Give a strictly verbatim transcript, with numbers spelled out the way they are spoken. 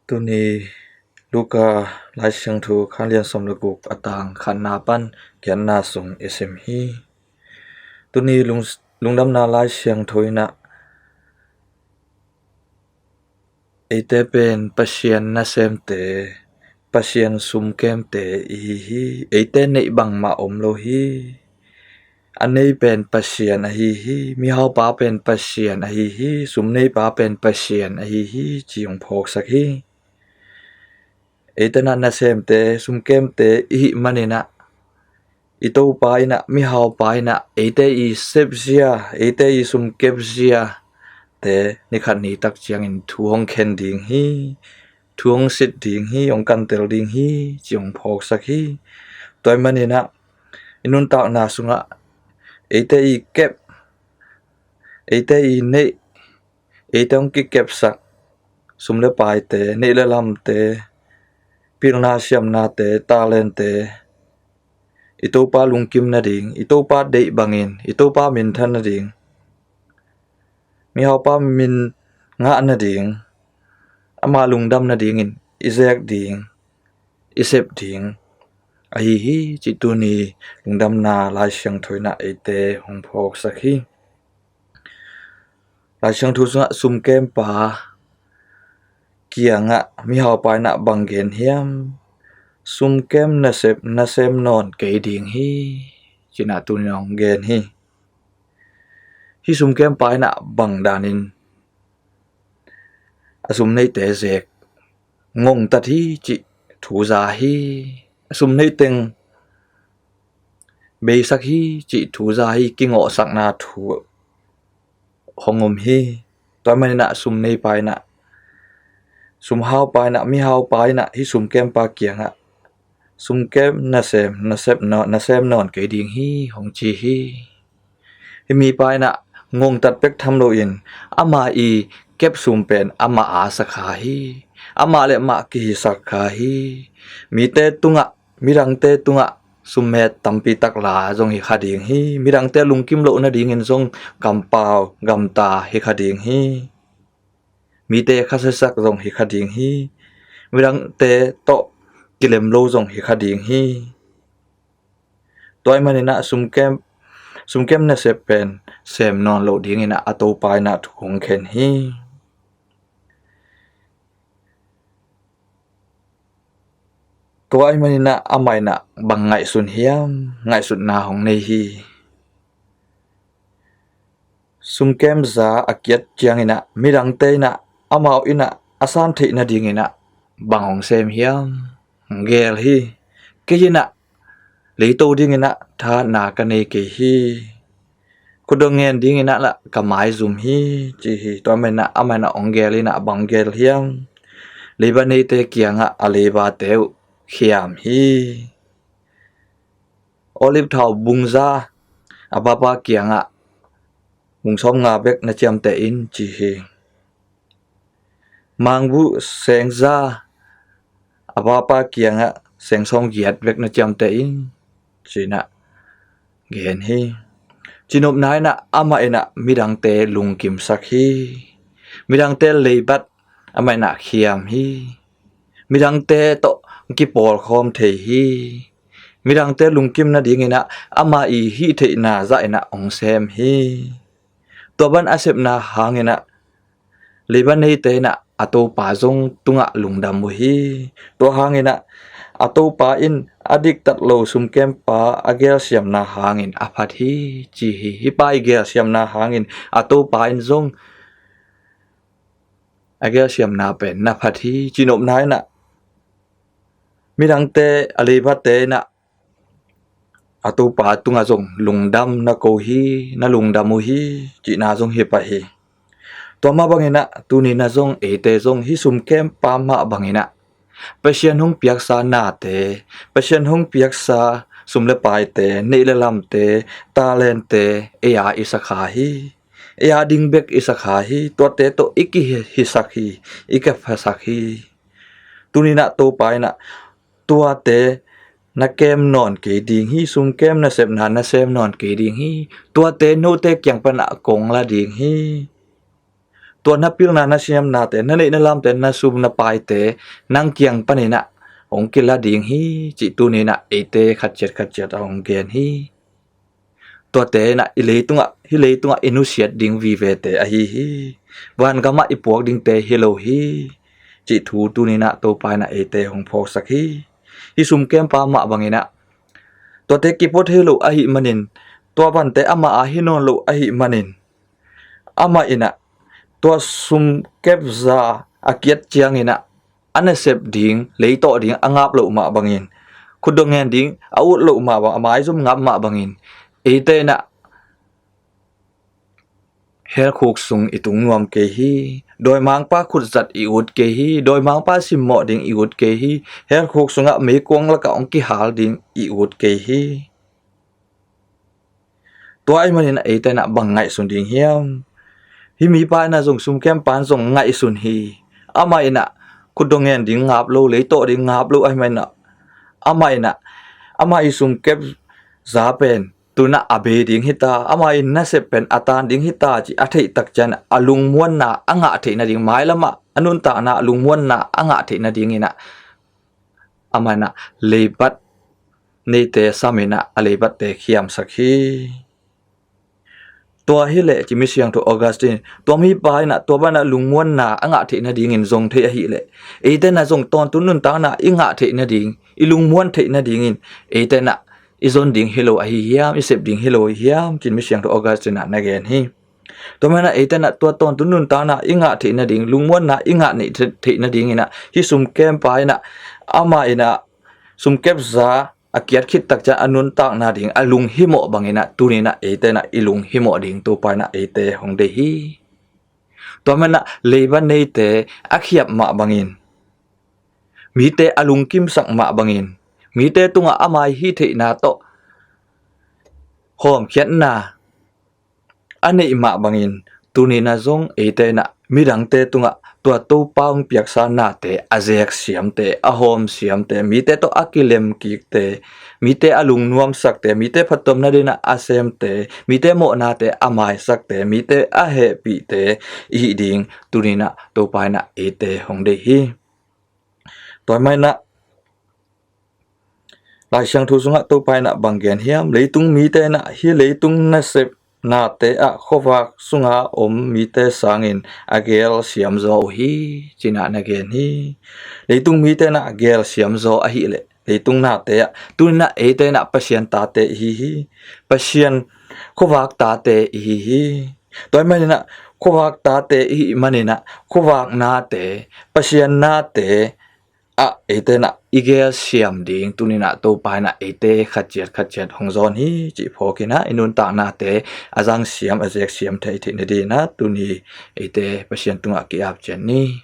Tuni Luka Lai Siangtho khan lian sawm le guk a tang khatna pan giatna sung i sim hi. Tuni lung, lungdamna Lai Siangtho in ah eite pen Pasian nasemte, Pasian sumkemte i hi hi. Eite neih bangmah om lo hi. A nei pen Pasian ahi hi. Mihaupa pen Pasian ahi hi. Sum neipa pen Pasian ahi hi, ci hong phawksak hi. Eite in ah nasemte, sumkemte i hih manin ah i Topa in ah, mihaupa in ah eite i sepzia, eite i sumkepzia te ni khat ni tak ciangin thu hong khen ding hi, thu hong sit ding hi, hong kantel ding hi, ci hong phawksak hi. Tua ahih manin ah i nuntakna sungah eite i kep, eite i neih, eite hong kikepsak sum le paite, neih le lamte, pilna siamnate, talentte i Topa lungkim nading, i Topa deih bangin i Topa minthan nading, mihaupa min ngah nading, ama lungdam nadingin i zek ding, i sep ding ahi hi, ci tuni lungdamna Lai Siangtho in ah eite hong phawksak hi. Lai Siangtho sungah sumkempa kiangah mihaupa in ah bang gen hiam? Sumkem nasep nasem nawn kei ding hi, ci-in ah tuni hong gen hi. Hih sumkempa in ah bang danin a sum neite zek ngongtat hi cih thu za hi. A sum neiteng beisak hi cih thu za hi. Kingawhsakna thu hong om hi. Tua ahih manin ah sum neipa in ah, sumhaupa in ah, mihaupa in ah hih sumkempa kiangah sumkem nasem nasep nawn, nasem nawn kei ding hi, hong ci hi. Hih mipa in ah ngongtat pek tham loin ama i kep sum pen amah a sa kha hi. Amah le amah kihisak kha hi. Mite tungah, midangte tungah summet tampi tak la zong hi kha ding hi. Midangte lungkim loh nadingin zong kampau gamta hi kha ding hi. Mite khasiasak zong hi kha ding hi. Midangte tawh kilem lo zong hi kha ding hi. Tua ahih manin ah sumkem, sumkem nasep pen sem nawn loh dingin ah a Topa in ah thu hong khen hi. Tua ahih manin ah amah in ah bang ngaihsun hiam? Ngaihsutna hong nei hi. Sumkem za a kiat ciangin ah midangte in ah amau in ah a san theih nadingin ah bang hong sem hiam? Hong gel hi. Kei in ah leito dingin ah thahatna ka nei kei hi. Khutdawh ngen dingin ah lah ka maizum hi, ci hi. Tua ahih manin ah amah in ah hong gel in ah bang gel hiam? Leiba neite kiangah a leibate uh khiam hi. Olive thau bung za a papa kiangah bung sawmnga bek na ciamteh in, ci hi. Mangbuh seng za a papa kiangah seng sawmgiat bek na ciamteh in, ci-in ah gen hi. Cinopna in ah amah in ah midangte lungkimsak hi. Midangte leibat amah in ah khiam hi. Midangte tawh kipawlkhawm thei hi. Midangte lungkim nadingin ah ama i hih theihna zah in ah hong sem hi. Tua bang a sepna hangin ah leiba neite in ah a Topa zong tungah lungdam uh hi. Tua hangin ah a Topa in a diktat lo sumkempa a gelsiamna hangin a phat hi, ci hi. Hih pa i gelsiamna hangin a Topa in zong a gelsiamna pen na phat hi. Cinopna in ah midangte, a leibate in ah a Topa tungah zong lungdam na ko hi, na lungdam uh hi, cihna zong hi pah hi. Tua mah bangin ah tuni-in ah zong eite zong hih sumkempa mah bangin ah Pasian hong piaksa nate, Pasian hong piaksa sum le paite, neih le lamte, talentte ei a i sa kha hi. Ei a ding bek i sa kha hi. Tuate tawh i kihisak hi, i kiphasak hi. Tuni-in ah Topa in ah tuate na kem nawn kei ding hi. Sumkem nasepna na sem nawn kei ding hi. Tuate note kiang pan ah kong la ding hi. tua na pilna na siamnate, na neih na lamte, na sum na paite nang kiang paninah hong kila ding hi, cih tuninah eite khatciat khatciat a hong gen hi. Tuate inah i leitungah, hih leitungah i nusiat ding vivete ahi hi. Vangamah i puak dingte hi lo hi, cih thu tuninah Topa inah eite hong phawksak hi. Hih sumkempa mah banginah tuate kipuak thei lo ahih manin, tua vante amah a hi nawn lo ahih manin, amah inah tua sumkepza a kiat cianginah a nasep ding, leitawh ding a ngap loh mah bangin, khutdong ngen ding a ut loh mah bang, a maizum ngap mah bangin, eite inah helkhuk sung i tung nuam kei hi. Dawimangpa khutzat i ut kei hi. Dawimangpa simmawh ding i ut kei hi. Helkhuk sungah meikuang lakah hong kihal ding i ut kei hi. Tua ahih manin eite inah bang ngaihsun ding hiam? Hih mipa inah zong, sumkempa in zong ngaihsun hi. Amah inah khutdong ngen ding ngap lo, leitawh ding ngap lo ahih maninah, amah inah amah i sumkepza pen tunah a bei ding hita, amah i nasep pen a tan ding hita, ci a theih takciang a lungmuanna a ngah theih nading, mailamah a nuntakna a lungmuanna a ngah theih nadinginah amah inah leibat neite saminah a leibatte khiamsak hi. Tua hileh ci Misiangtho Augustine, tua mipa inah tua banah lungmuanna a ngah theih nadingin zong thei ahileh, eite inah zong tawntung nuntakna i ngah theih nading, i lungmuan theih nadingin eite inah i zon ding hi lo ahi hiam, i sep ding hi lo ahi hiam, cin Misiangtho Augustine ah na gen hi. Tua manah eite inah tua tawntung nuntakna i ngah theih nading, lungmuanna i ngah neih theih nadinginah hih sumkempa inah amah inah sumkepza a kiat khit takciang a nuntakna ding a lunghimawh banginah tuninah eite inah i lunghimawh ding Topa inah eite hong deih hi. Tua manah leiba neite a khiap mah bangin, mite a lungkimsak mah bangin, mite tungah a mai hih theihna tawh hawmkhiatna a neih mah bangin, tuninah zong eite inah midangte tungah tua Topa hong piaksa nate a zeksiamte, a hawmsiamte, mite tawh a kilemkikte, mite a lungnuamsakte, mite phattuamna dinah a semte, mite mawhnate a maisakte, mite a hehpihte i hih ding tuninah Topa inah eite hong deih hi. Tua manah Laisiangtho sungah Topa inah bang gen hiam? Leitung mite inah hih leitung nasep nate ah khuavak sunga om mite sangin a gel siamzaw uh hi, cinah na gen hi. Leitung mite inah a gel siamzaw ahileh leitung nate ah, tuninah eite inah Pasian tate i hi hi. Pasian khuavak tate i hi hi. Tua ahih maninah khuavak tate i hih maninah khuavak nate, Pasian nate ah eite inah i gel siam ding tuninah Topa inah eite khatciat khatciat hong zawn hi, cih phawkinah i nuntaknate a zangsiam, a zeksiam thei theih nadinah tuni eite Pasian tungah ki-ap ciat ni.